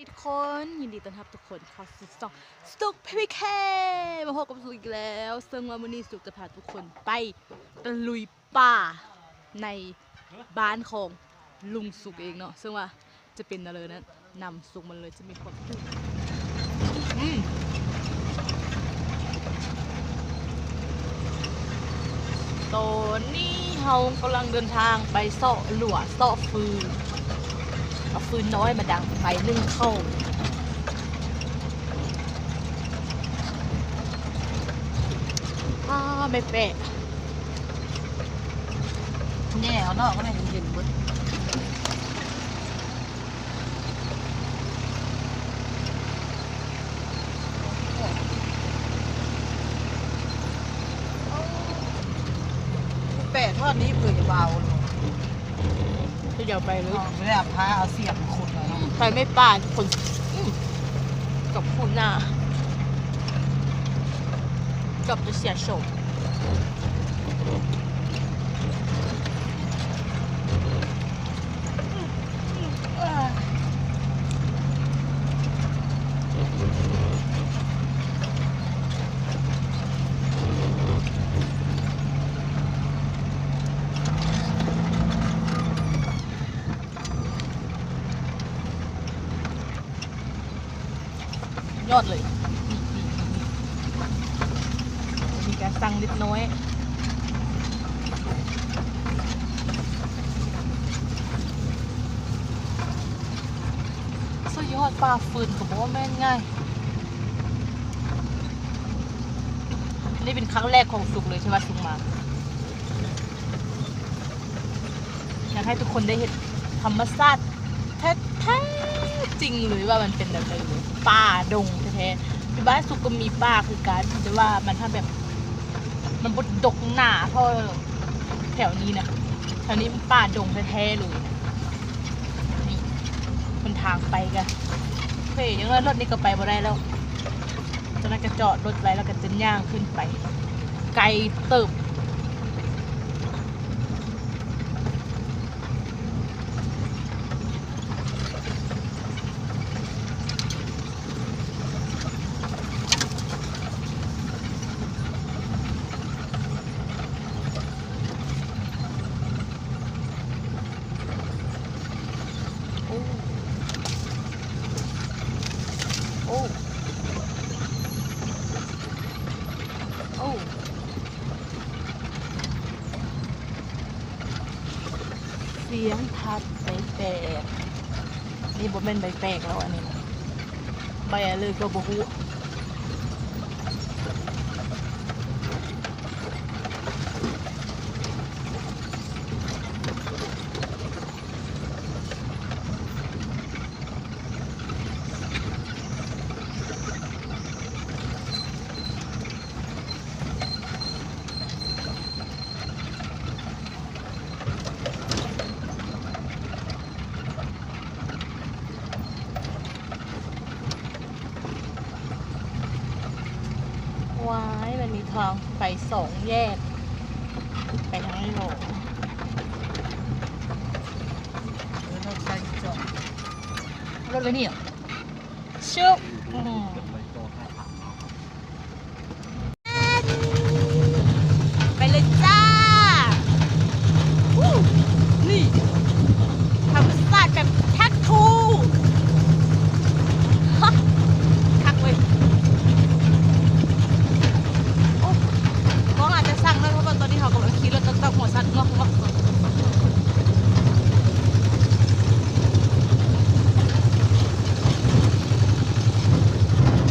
ທຸກຄົນ ຍິນດີຕ້ອນຮັບທຸກຄົນເຂົ້າສູ່ຊ່ອງ Stuk ພີພີເຄ ມາພົບກັບສຸກອີກແລ້ວ. ເຊິ່ງວ່າມື້ນີ້ສຸກຈະພາທຸກຄົນໄປຕະລຸຍປ່າໃນບ້ານຂອງລຸງສຸກເອງເນາະ, ເຊິ່ງວ່າຈະເປັນແນວໃດນັ້ນ ນຳສຸກມາເລີຍ. ຈະມີຄວາມ ອືມ ຕອນນີ້ເຮົາກຳລັງເດີນທາງໄປເຊາະລົວ ເຊາະຟືນ ເອົາຟືນນ້ອຍມາດັງໄຟໜຶ້ງເຂົ້າ. ອ້າ ແມ່ແປະ ແຍ່ເອົາເນາະ ກໍໄດ້ເຫັນໆເບິດ. ແປະທອດນີ້ເຜື່ອຈະເບົາ ຄືຢາວໄປເລີຍ ແລ້ວພາເອົາສຽມຂຸດເອົາເນາະ ໄຟໄໝ້ປ່າທຸກຄົນ. ອືມ ເກືອບຄູນໜ້າ ເກືອບຈະເສຍໂສມ. ຍອດເລີຍ ນີ້ ນີ້ ນີ້ ມີການສັ່ງເລັກນ້ອຍ. ສຸດຍອດ ປ່າຟືນກໍບໍ່ແມ່ນງ່າຍ. ນີ້ເປັນຄັ້ງແລກຂອງສຸກເລີຍທີ່ວ່າສຸກມາ. ຢາກໃຫ້ທຸກຄົນໄດ້ເຫັນທຳມະຊາດແທ້ໆ ຈິງເລີຍວ່າມັນເປັນແບບໃດເລີຍ ປ່າດົງແທ້ໆ. ຢູ່ບ້ານສຸກກໍມີປ່າຄືກັນ ແຕ່ວ່າມັນຫາກແບບ ມັນບໍ່ດົກໜາເທົ່າແຖວນີ້ນະ ແຖວນີ້ມັນປ່າດົງແທ້ໆເລີຍ. ນີ້ ເສັ້ນທາງໄປກະ ໂອເຄ ຢ່າງນ້ອຍລົດນີ້ກໍໄປບໍ່ໄດ້ແລ້ວ. ຕອນນັ້ນກໍຈອດລົດໄວ້ ແລ້ວກໍຈະຍ່າງຂຶ້ນໄປ ໄກເຕີບ. ໂອ້ ໂອ້ ໂອ້ ສຽງພັດໃບແປກ ນີ້ບໍ່ແມ່ນໃບແປກແລ້ວ ອັນນີ້ນະ ໃບຫຍັງເລີຍກໍບໍ່ຮູ້. ວ້າຍ ມັນມີທາງໄປສອງແຍກ ໄປທາງນີ້ເນາະ ເອີ ລົດໄຟຈອດ ລົດໄວ້ນີ້ ຊຶບ ອືມ ໄປເລີຍຈ້າ ວູ້ ນີ້ ທຳມະຊາດແບບແທັດທູ ຮະ ຄັກເວີຍ ໂອ້ ກ້ອງອາດຈະສັ່ນໜ້ອຍ ເພາະວ່າຕອນນີ້ເຮົາກຳລັງຂີ່ລົດຕອກໆຫົວສັນເງາະໆ. ໂ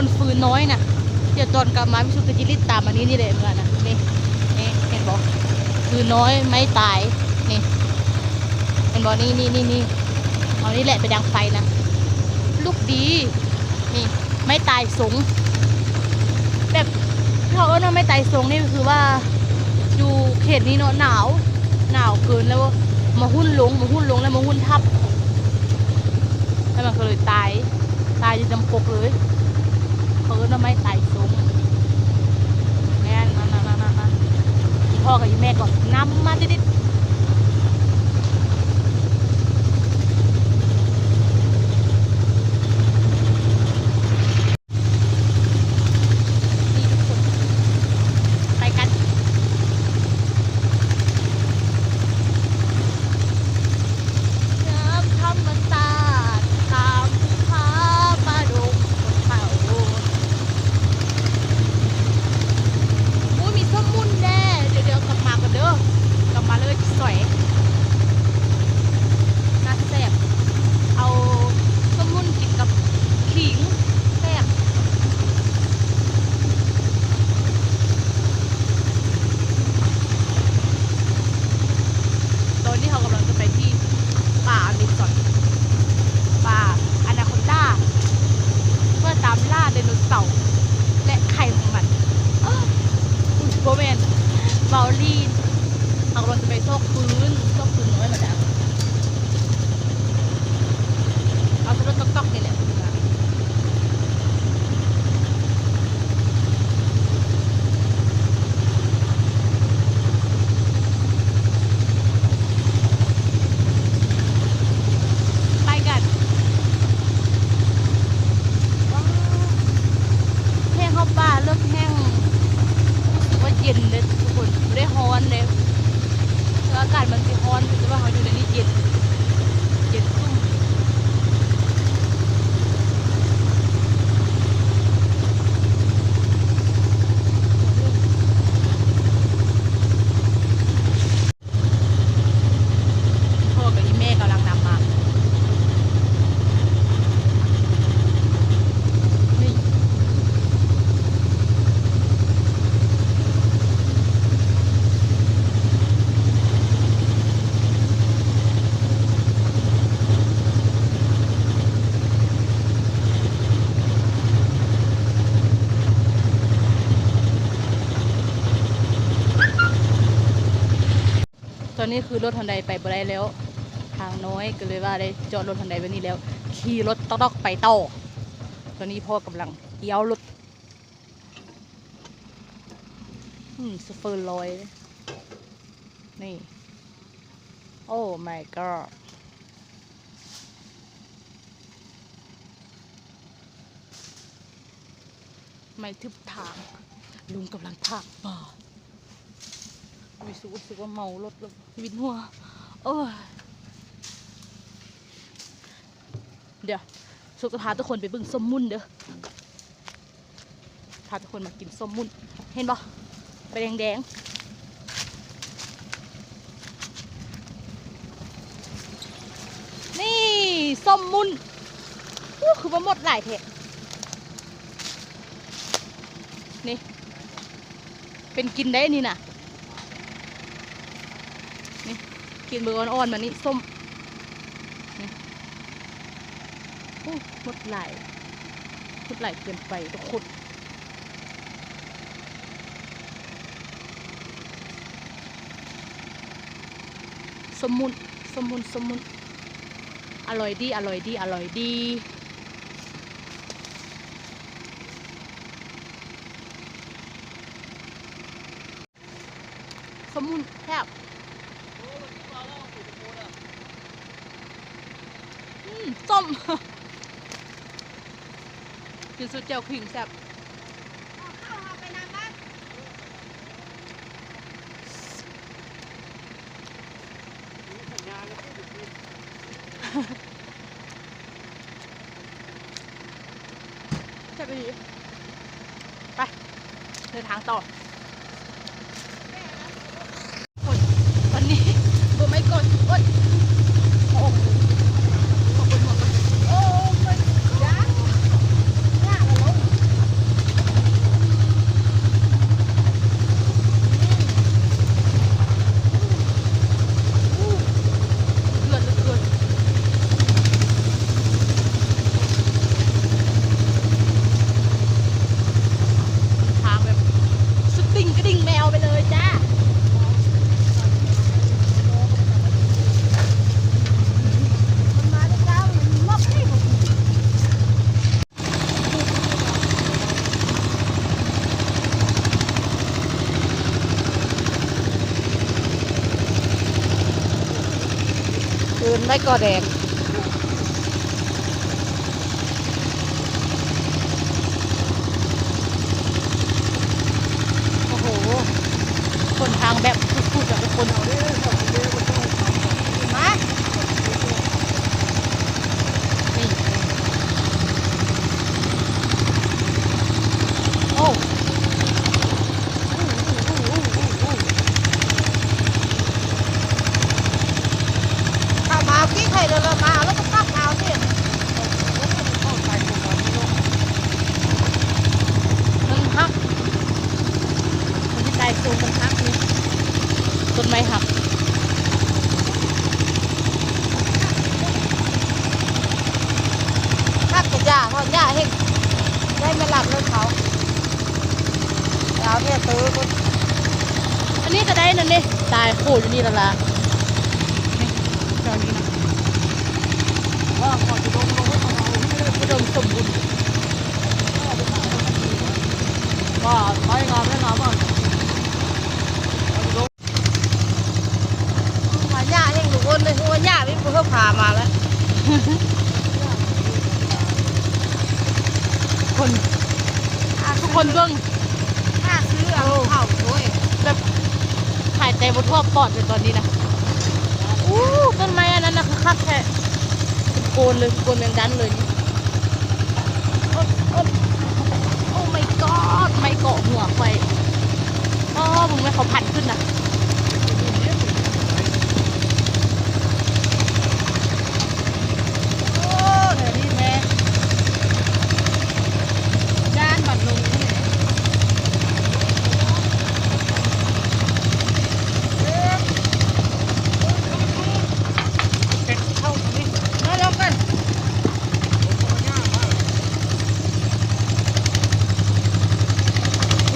ຄົນຟືນນ້ອຍນະ ດຽວຕອນກັບມາວິສຸກະຈິລິດຕາມອັນນີ້ນີ້ແຫຼະເມືອນະ. ນີ້ ນີ້ເຫັນບໍ່? ຟືນນ້ອຍໄມ້ຕາຍ ນີ້ ເຫັນບໍ່? ນີ້ ນີ້ ນີ້ ນີ້ ເອົານີ້ແຫຼະໄປດັງໄຟນະ ລຸກດີ. ນີ້ ໄມ້ຕາຍສົງ ແບບເຂົາເອີ້ນວ່າໄມ້ຕາຍສົງນີ້ ຄືວ່າຢູ່ເຂດນີ້ເນາະ ໜາວ ໜາວເກີນ ແລ້ວມາຫຸ່ນລົງ ມາຫຸ່ນລົງ ແລ້ວມາຫຸ່ນທັບ ແລ້ວມັນກໍເລີຍຕາຍ ຕາຍຢູ່ນຳກົກເລີຍ. ເຂົາເອີ້ນວ່າໄມ້ຕາຍສົງ. ແມ່ນ ນັ້ນໆໆໆ ອີ່ພໍ່ກັບອີ່ແມ່ກໍນຳມາຕິດໆ. ນີ້ທຸກຄົນ ໄປກັນ. ງາມທຳມະຊາດ ຂ້າມພູຜາປ່າດົງຊົນເຜົ່າ. ໂອ້ຍ ມີສົ້ມໝຸ່ນແດ່. ດຽວໆ ກັບມາກ່ອນເດີ ກັບມາເລີຍ ສອຍ ໜ້າແຊບ. ເອົາສົ້ມໝຸ່ນກິນກັບຂີງ ແຊບ. ຕອນນີ້ເຮົາກຳລັງຈະໄປທີ່ປ່າອາເມຊອນ ປ່າອານາຄອນດາ ເພື່ອຕາມລ່າໄດໂນເສົາ ແລະ ໄຂ່ຂອງມັນ. ເອີ ບໍ່ແມ່ນ ເວົ້າລີ້ນ. ເຮົາກຳລັງຈະໄປຊອກຟືນ ຊອກຟືນນ້ອຍມາດາມ. ເອົາແຕ່ລົດຕ໊ອກໆ ນີ້ແຫຼະ. ໄປກັນ. ວ້າວ ແຮງເຂົ້າປ່າເລິກແຮງ ຮູ້ສຶກວ່າເຢັນເດ້ທຸກຄົນ ບໍ່ໄດ້ຮ້ອນເດ້. ແຕ່ວ່າອາກາດມັນຊິຮ້ອນຢູ່ ແຕ່ວ່າເຮົາຢູ່ໃນນີ້ເຢັນ ເຢັນຊຸ່ມ. ພໍ່ກັບອີ່ແມ່ກຳລັງນຳມາ ນີ້. ຕອນນີ້ຄືລົດຮອນໄດໄປບໍ່ໄດ້ແລ້ວ ທາງນ້ອຍ ກໍເລີຍວ່າໄດ້ຈອດລົດຮອນໄດໄວ້ນີ້ແລ້ວ ຂີ່ລົດຕ໊ອກໆ ໄປຕໍ່. ຕອນນີ້ພໍ່ກຳລັງກ້ຽວລົດ ອືມ ໂຊເຟີລອຍ ນີ້ Oh my god ໄມ້ທຶບທາງ ລຸງກຳລັງຖາກປ່າ. ໂອ້ຍ ຮູ້ສຶກວ່າເມົາລົດແລ້ວວິນຫົວ ໂອ້ຍ. ດຽວ ສຸກຈະພາທຸກຄົນໄປເບິ່ງສົ້ມໝຸ່ນເດີ ພາທຸກຄົນມາກິນສົ້ມໝຸ່ນ ເຫັນບໍ່ ໄປແດງໆ ນີ້ ສົ້ມໝຸ່ນ. ໂອ້ ຄືວ່າໝົດຫຼາຍແທ້ ນີ້ ເປັນກິນໄດ້ນີ້ນະ ນີ້ ກິນເບີອ່ອນໆ ມານີ້ ສົ້ມ ນີ້ ໂອ້ ໝົດຫຼາຍ ໝົດຫຼາຍເກີນໄປທຸກຄົນ. ສົ້ມໝຸ່ນ ສົ້ມໝຸ່ນ ສົ້ມໝຸ່ນ ອະລ່ອຍດີ ອະລ່ອຍດີ ອະລ່ອຍດີ. ສົ້ມໝຸ່ນແຊບ ອືມ ສົ້ມ ກິນຊຸດແຈ່ວຂີງແຊບ. ແຊບອີ່ຫຼີ ໄປ ເດີນທາງຕໍ່. ຄົນ ຕອນນີ້ Oh my god ໂອ້ຍ ໂອ້ ຂໍເປີດໝວກກ່ອນ. Oh my god ຍາກ ຍາກລະລົງ ໄດ້ກໍແດງ. ໂອ້ໂຫ ຄົນທາງແບບຄຸດໆ ອະ ທຸກຄົນ. ມາ ນີ້ ໂອ້. ເຂົ້າມາເອົາກີ້ໄຂ່ເດີ ມາເອົາແລ້ວກໍຕັກເອົາຊິ. ມັນຫັກ ມັນຊິຕາຍສູງ ມັນຫັກນີ້ ຕົ້ນໄມ້ຫັກ. ຫັກກະຢ່າເພາະຫຍ້າເຮັດໄດ້ແມ່ນລັດເລີກເຂົາ. ເອົາແທ້ເຕີ ອັນນີ້ກໍໄດ້ນັ້ນເດ້ ຕາຍໂຄຢູ່ນີ້ແລ້ວລະ ນີ້ ເຈົ້ານີ້ນະ ອຸດົມສົມບູນ ວ່າໄມ້ງາມແທ້ງາມວ່າ. ຫາຫຍ້າແຮ່ງທຸກຄົນເລີຍ ຫາຫຍ້າແຮ່ງ ບໍ່ເຄີຍພາມາແລ້ວ ຄົນ ທຸກຄົນເບິ່ງ ຫາຊື້ເອົາເຂົ້າ ໂອ້ຍ ແບບຫາຍໃຈບໍ່ທົ່ວປອດເລີຍຕອນນີ້ນະ. ອູ້ ຕົ້ນໄມ້ອັນນັ້ນນະ ຄືຄັກແທ້ ເປັນໂກນເລີຍ ເປັນໂກນແມງດັນເລີຍນີ້. ໂອ້ ໂອ້ ໂອ້ my god ໄມ້ເກາະຫົວຂ້ອຍ. ອໍ ເບິ່ງແມ່ ເຂົາພັນຂຶ້ນນະ. ໂອ້ ແຖວນີ້ແທ້ ຢ້ານບັດລົງນີ້ແຫຼະ. ເປັດເຂົ້ານີ້ ມາລອງກັນ.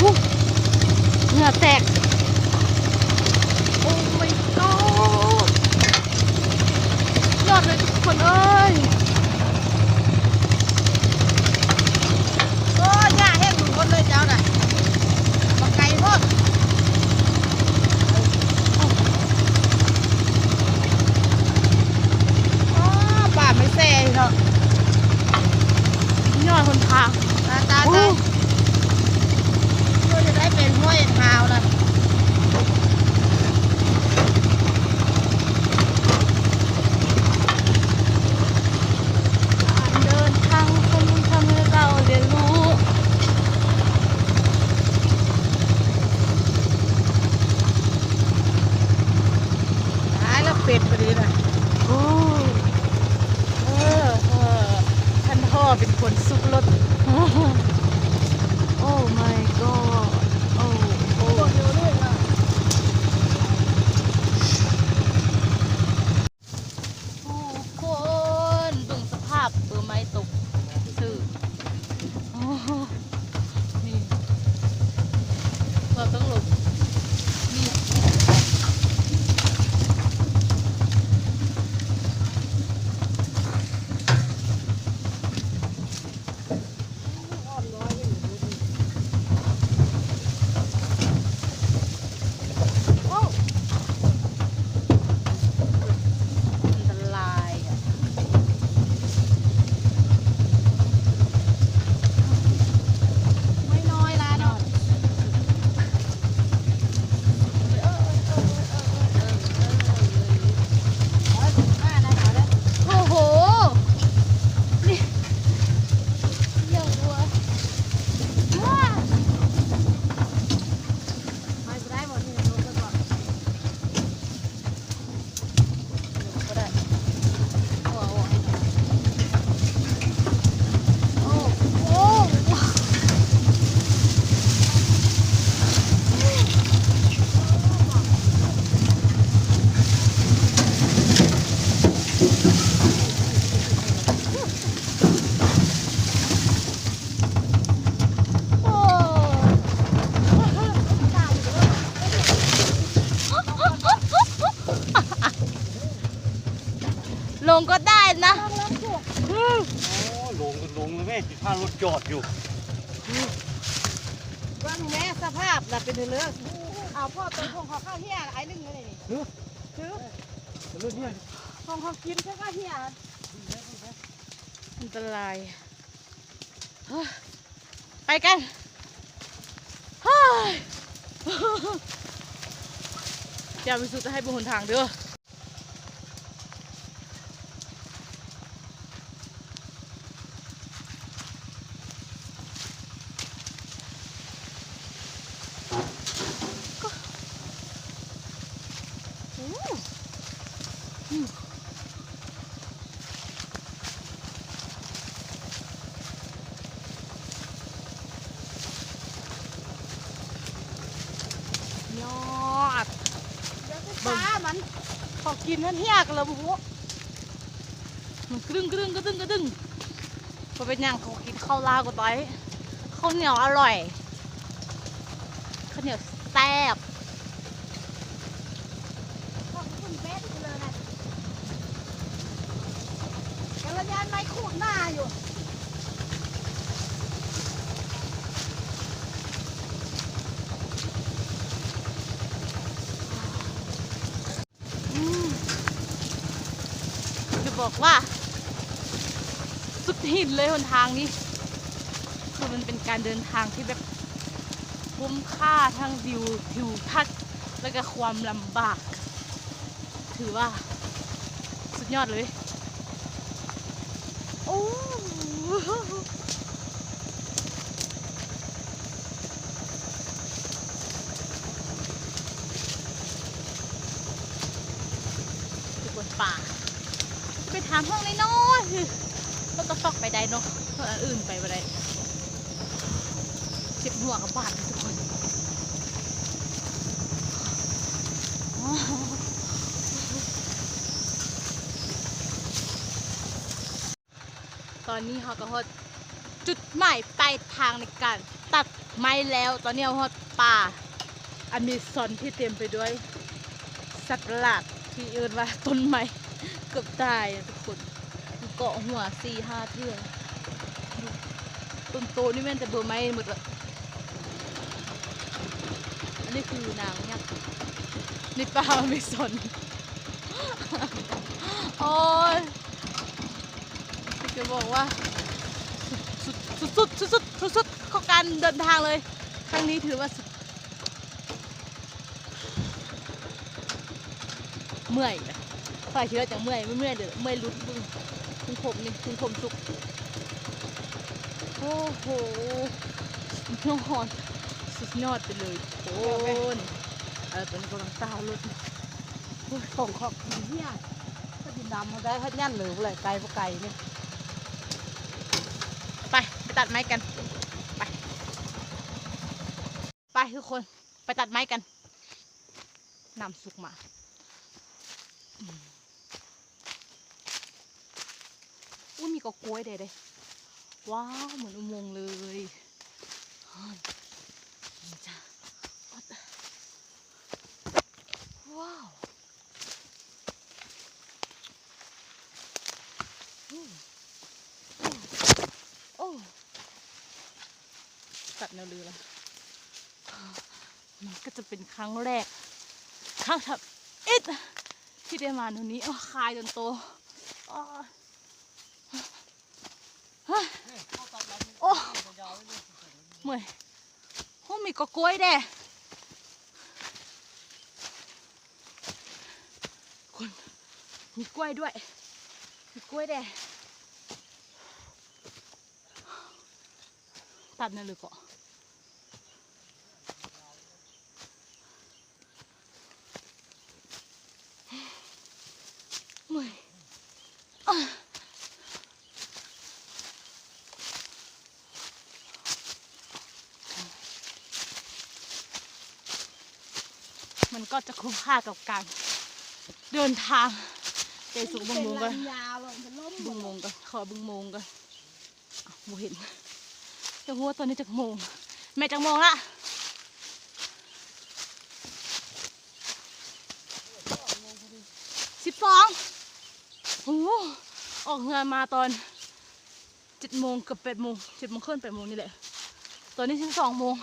ອູ້ ເຫື່ອແຕກ. ໂອ້ my god ຍອດເລີຍທຸກຄົນເອີຍ. ໂອ້ ຫຍ້າແຫ້ງທຸກຄົນເລີຍເຈົ້ານະ ບັກໄກໂພດ. ອໍ ປ່າໄມ້ແຊເນາະ ຍອດຫົນທາງ ຕາຍ ຕາຍ ຕາຍ. ໂອ້ ເພື່ອຈະໄດ້ໄປຫ້ວຍພາວນະ. ການເດີນທາງ ຄົນທຳໃຫ້ເຮົາຮຽນຮູ້. ຕາຍແລ້ວ ເປັດພໍດີນະ. ໂອ້ ເອີ ເອີ ທ່ານພໍ່ເປັນຄົນຊຸກລົດ. ໂອ້ my god ໂອ້ ໂອ້ ທຸກຄົນເບິ່ງສະພາບ ເບີໄມ້ຕົກຊື່. ໂອ້ ນີ້ ເຮົາຕ້ອງຫຼົບ ນີ້ ໂອ້ ອັນຕະລາຍອະ ໄມ້ນ້ອຍລະເນາະ. ໂອ້ໂຫ ນີ້ ຢ່າຫົວ ວ້າ ໄປບໍ່ໄດ້ບໍ່ ນີ້ລົງໄປບໍ່? ລົງກໍໄດ້ນະ ອືມ ໂອ້ ລົງກໍລົງແລ້ວແມ່ ຊິພາລົດຈອດຢູ່ ເບິ່ງແມ່ສະພາບນະ ເປັນເລີ ເອົາພໍ່ຕົວຂອງເຂົາເຂົ້າເຮຍ ໄອ້ລຶ້ງນີ້ ຖື ຖື ລົດເຮຍ. ຂອງເຮົາກິນເພິ່ນກໍເຫຍ ອັນຕະລາຍ. ເຮີ້ຍ ໄປກັນ ເຮີ້ຍ ຢ່າໄປສຸດ ຈະໃຫ້ເບິ່ງຫົນທາງເດີ້. ໂອ້ ຍອດ ເບິ່ງ ຂອງກິນມັນເຫຍກັນແລ້ວບໍ່ຮູ້ ມັນກະດຶງກະດຶງກະດຶງກະດຶງ. ບໍ່ເປັນຫຍັງ ເຂົາກິນເຂົ້າລາວກໍໄດ້ ເຂົ້າໜຽວອະລ່ອຍ ເຂົ້າໜຽວແຊບ. ຂອບຄຸນເບັດເລີຍນະ ກະລະຍານໄມ້ຂູດໜ້າຢູ່. ອືມ ຈະບອກວ່າສຸດຫິນເລີຍຫົນທາງນີ້ ຄືມັນເປັນການເດີນທາງທີ່ແບບຄຸ້ມຄ່າ ທັງວິວທິວທັດ ແລ້ວກະຄວາມລຳບາກ ຖືວ່າສຸດຍອດເລີຍ. ໂອ້ ທຸກຄົນ ປ່າ ໄປຖາມຫ້ອງນ້ອຍໆ ຄືເພິ່ນກໍຊອກໄປໄດ້ເນາະ ເພິ່ນອັນອື່ນໄປບໍ່ໄດ້ ເຈັບຫົວກັບບາດທຸກຄົນ. ຕອນນີ້ເຮົາກໍຮອດຈຸດໝາຍປາຍທາງໃນການຕັດໄມ້ແລ້ວ. ຕອນນີ້ເຮົາຮອດປ່າອາເມຊອນທີ່ເຕັມໄປດ້ວຍສັດປະຫຼາດທີ່ເອີ້ນວ່າຕົ້ນໄມ້ ເກືອບຕາຍທຸກຄົນ ເກາະຫົວສີ່ຫ້າເທື່ອ ຕົ້ນໂຕນີ້ແມ່ນແຕ່ເບີໄມ້ໝົດລະ. ອັນນີ້ຄືນາງຍັກໃນປ່າອາເມຊອນ. ໂອ້ຍ ຈະບອກວ່າສຸດໆ ສຸດໆ ສຸດໆ ຂອງການເດີນທາງເລີຍ ຄັ້ງນີ້ຖືວ່າສຸດ ເມື່ອຍ ຂ້ອຍຊິວ່າຈັ່ງເມື່ອຍ ເມື່ອຍເດີ້ ເມື່ອຍຫຼຸດ ເບິ່ງ ເບິ່ງຜົມນີ້ ເບິ່ງຜົມສຸກ ໂອ້ໂຫ ຍອດ ສຸດຍອດໄປເລີຍທຸກຄົນ. ເອີ ຕອນນີ້ກຳລັງຕ່າວລົດ ໂອ້ຍ ຂອງຂອບເຫຍ ກໍດິນດຳມາໄດ້ ເຮັດຫຍັງເລີຍ ບໍ່ໄດ້ໄກ ບໍ່ໄກນີ້ ໄປ ໄປຕັດໄມ້ກັນ ໄປ ໄປທຸກຄົນ ໄປຕັດໄມ້ກັນ ນ້ຳສຸກມາ ອືມ ອຸ້ຍ ມີກໍກ້ວຍແດ່ເດ້ ວ້າວ ເໝືອນອຸໂມງເລີຍ ນີ້ຈ້າ ວ້າວ ໂອ້ ໂອ້ ຕັດແນວລືລະ ມັນກໍຈະເປັນຄັ້ງແລກ ຄັ້ງທຳອິດທີ່ໄດ້ມາແນວນີ້ ໂອ້ ຄາຍຈົນໂຕ ໂອ້ ໂອ້ ເມື່ອຍ ໂອ້ ມີກໍກ້ວຍແດ່ ຄົນ ມີກ້ວຍດ້ວຍ ມີກ້ວຍແດ່ ຕັດແນວເລີຍເກາະ ເມື່ອຍ ມັນກໍຈະຄຸ້ມຄ່າກັບການເດີນທາງ ແຕ່ສຸກເບິ່ງໂມງກ່ອນ ເບິ່ງໂມງກ່ອນ ຂໍເບິ່ງໂມງກ່ອນ ບໍ່ເຫັນ ຈະຮູ້ວ່າຕອນນີ້ຈັກໂມງ ແມ່ ຈັກໂມງລະ? ສິບສອງ ໂອ້ ອອກເຮືອນມາຕອນ ເຈັດໂມງ ເກືອບແປດໂມງ ເຈັດໂມງເຄິ່ງ ແປດໂມງນີ້ແຫຼະ ຕອນນີ້ສິບສອງໂມງ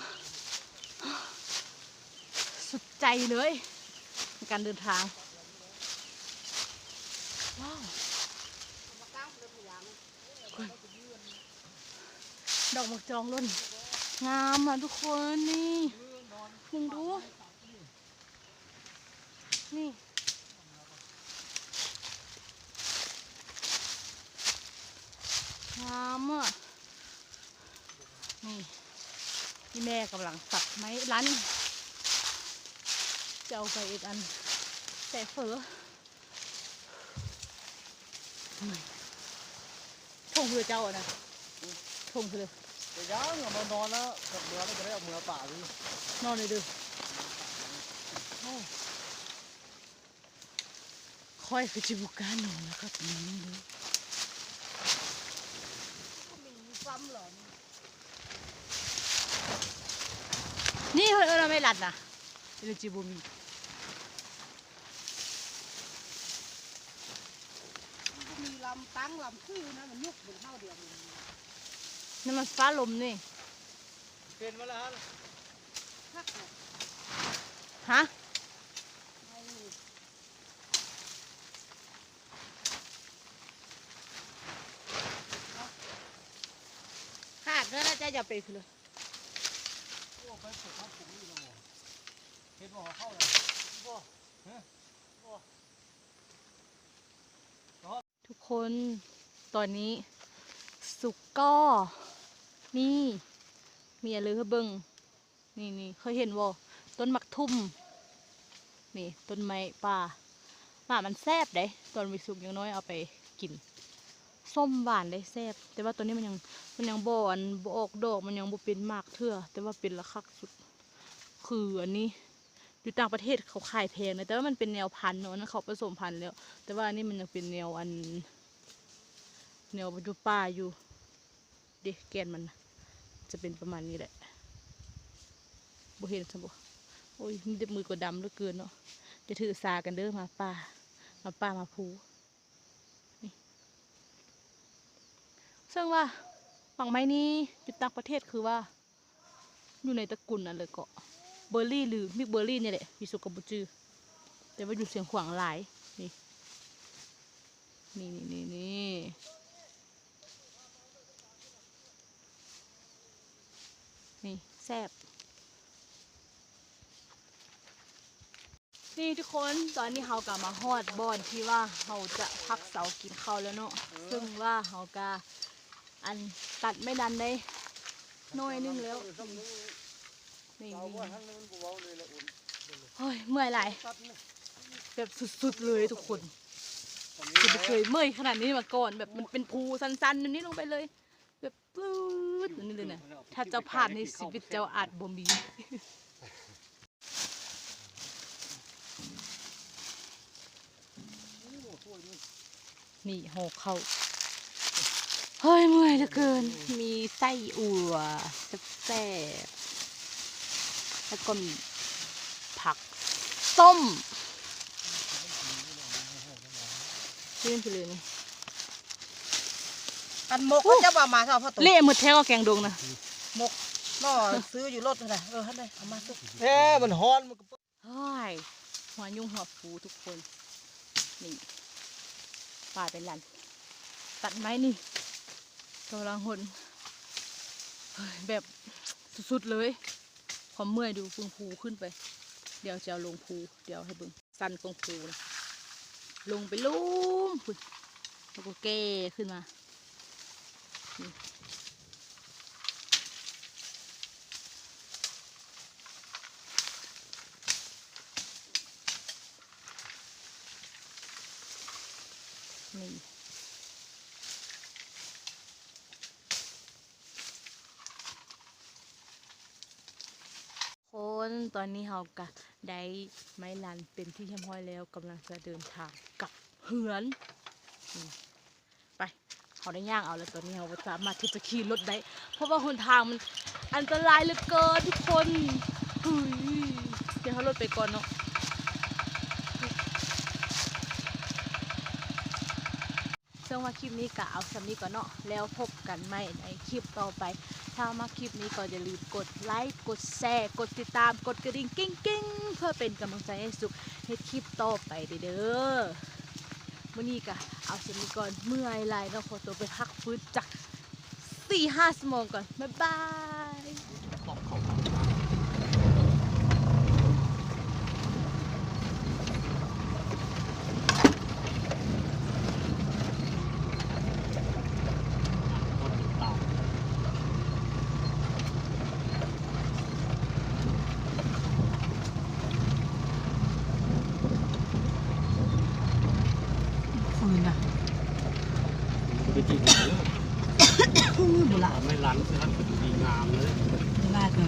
ສຸດໃຈເລີຍ ໃນການເດີນທາງ ດອກໝາກຈອງຫຼົ່ນ ງາມນະທຸກຄົນ ນີ້ ເບິ່ງດູ ນີ້ ງາມອະ. ນີ້ ອີ່ແມ່ກຳລັງຕັດໄມ້ລັນ ຈະເອົາໄປເຮັດອັນ ແປະເຝີ. ໂອ້ຍ ທົ່ງເຮືອເຈົ້ານະ ທົ່ງເຮືອ ໄປຍ່າງເອົາມານອນລະ ເມືອລະຈະໄດ້ເອົາເມືອປ່າຢູ່ ນອນເດີ. ໂອ້ ຂ້ອຍຄືຊິບໍ່ກ້ານອນລະຄັບ ນີ້ເດີ ມີຊ້ຳເຫຼືອ ນີ້ເພິ່ນເອີ້ນວ່າໄມ້ລັດນະ ຫຼືຊິບໍ່ມີ ມັນບໍ່ມີລຳຕັ້ງລຳຄືນະ ມັນຍຸກເປັນເທົ່າດຽວ ນີ້ມັນຟ້າລົມນີ້ ເປັນມາແລ້ວຫັ້ນ ຮະ? ຂາດເນາະ ເຈົ້າຢ່າໄປຄື ໂອ້ ໄປເປີດທາງປຸງນີ້ລະບໍ່ ເຫັນບໍ່ ເຂົ້າແລ້ວບໍ່ ຮະ ບໍ່ ທຸກຄົນ ຕອນນີ້ສຸກກໍ ນີ້ ມີອັນເລີໃຫ້ເບິ່ງ ນີ້ໆ ເຄີຍເຫັນບໍ່? ຕົ້ນໝາກທຸ່ມ ນີ້ ຕົ້ນໄມ້ປ່າ ໝາກມັນແຊບເດ້ ຕອນມີສຸກ ຢ່າງໜ້ອຍເອົາໄປກິນ ສົ້ມຫວານເດ້ ແຊບ ແຕ່ວ່າຕອນນີ້ມັນຍັງ ມັນຍັງບໍ່ອັນ ບໍ່ອອກດອກ ມັນຍັງບໍ່ເປັນໝາກເທື່ອ ແຕ່ວ່າເປັນລະຄັກສຸດ ຄືອັນນີ້ ຢູ່ຕ່າງປະເທດເຂົາຂາຍແພງນະ ແຕ່ວ່າມັນເປັນແນວພັນເນາະ ອັນນັ້ນເຂົາປະສົມພັນແລ້ວ ແຕ່ວ່າອັນນີ້ມັນຍັງເປັນແນວອັນ ແນວຢູ່ປ່າຢູ່ ເດ້ ແກ່ນມັນນະ ຈະເປັນປະມານນີ້ແຫຼະ ບໍ່ເຫັນຊັ້ນບໍ? ໂອ້ຍ ມີແຕ່ມືກໍດຳເຫຼືອເກີນເນາະ ຢ່າຖືສາກັນເດີ ໝາປ່າ ໝາປ່າ ໝາພູ ນີ້ ເຊິ່ງວ່າໝາກໄມ້ນີ້ຢູ່ຕ່າງປະເທດຄືວ່າ ຢູ່ໃນຕະກຸນອັນເລີເກາະ ເບີຣີ ຫຼື ມິກເບີຣີນີ້ແຫຼະ ວິສຸກະບໍ່ຈື່ ແຕ່ວ່າຢູ່ຊຽງຂວາງຫຼາຍ ນີ້ ນີ້ ນີ້ ນີ້ ນີ້ ນີ້ແຊບ. ນີ້ທຸກຄົນ ຕອນນີ້ເຮົາກະມາຮອດບ່ອນທີ່ວ່າເຮົາຈະພັກເຊົາກິນເຂົ້າແລ້ວເນາະ ເຊິ່ງວ່າເຮົາກະ ອັນ ຕັດໄມ້ດັນໄດ້ໜ້ອຍໜຶ່ງແລ້ວ ນີ້ ນີ້ ໂອ້ຍ ເມື່ອຍຫຼາຍ ແບບສຸດໆເລີຍທຸກຄົນ ຄືບໍ່ເຄີຍເມື່ອຍຂະໜາດນີ້ມາກ່ອນ ແບບມັນເປັນພູຊັນໆແບບນີ້ລົງໄປເລີຍ ແບບ ປຶດ ອັນນີ້ເລີຍນະ ຖ້າເຈົ້າຜ່ານໃນຊີວິດເຈົ້າອາດບໍ່ມີ ນີ້ຫໍ່ເຂົ້າ ເຮີ້ຍ ເມື່ອຍເຫຼືອເກີນ ມີໄສ້ອົ່ວແຊບໆ ແລ້ວກໍມີຜັກສົ້ມ ນີ້ຄືເລີຍນີ້ ອັນໝົກ ໂອ້ ເຂົາເຈົ້າບໍ່ເອົາມາຊະ ພໍ່ຕູ້ ເລະໝົດແທ້ກໍແກງດົງນະ ໝົກໜໍ່ ຊື້ຢູ່ລົດຫັ້ນນະ ເອີ ຫັ້ນເດ້ ເອົາມາສຸກ ແທ້ ມັນຮ້ອນ ມັນກໍ ໂອ້ຍ ຫົວຍຸງຫົວຟູທຸກຄົນ ນີ້ ປ່າເປັນລັນ ຕັດໄມ້ນີ້ ກຳລັງຫົນ ເຮີ້ຍ ແບບສຸດໆເລີຍ ຄວາມເມື່ອຍ ດູເບິ່ງພູຂຶ້ນໄປ ດຽວຈະເອົາລົງພູ ດຽວໃຫ້ເບິ່ງ ຊັນຂອງພູນະ ລົງໄປລຸ່ມພຸ້ນ ແລ້ວກໍແກ່ຂຶ້ນມາ ນີ້ ນີ້ ຄົນ ຕອນນີ້ເຮົາກະໄດ້ໄມ້ລັນເປັນທີ່ຮຽບຮ້ອຍແລ້ວ ກຳລັງຈະເດີນທາງກັບເຮືອນ ໄປ ເຮົາໄດ້ຍ່າງເອົາແລ້ວ ຕອນນີ້ເຮົາບໍ່ສາມາດທີ່ຈະຂີ່ລົດໄດ້ ເພາະວ່າຫົນທາງມັນອັນຕະລາຍເຫຼືອເກີນທຸກຄົນ ເຮີ້ຍ ດຽວເຮົາລົດໄປກ່ອນເນາະ. ເຊິ່ງວ່າຄລິບນີ້ກະເອົາສ່ຳນີ້ກ່ອນເນາະ ແລ້ວພົບກັນໃໝ່ໃນຄລິບຕໍ່ໄປ. ຖ້າມັກຄລິບນີ້ກໍຢ່າລືມກົດໄລ ກົດແຊ ກົດຕິດຕາມ ກົດກະດິ່ງກິ້ງໆ ເພື່ອເປັນກຳລັງໃຈໃຫ້ສຸກເຮັດຄລິບຕໍ່ໄປເດີ້. ມື້ນີ້ກະເອົາສ່ຳນີ້ກ່ອນ ເມື່ອຍຫຼາຍເນາະ ຂໍຕົວໄປພັກຟື້ນຈັກສີ່ຫ້າຊົ່ວໂມງກ່ອນ ບາຍບາຍ. ຄືນນະ ບໍ່ໄດ້ກິນເດີ ຄືບໍ່ລະ ໄມ້ລັນຊິຮັດດີງາມເລີຍ ບໍ່ລະເດີ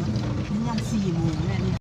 ຍັງສີ່ໂມງແລ້ວນີ້.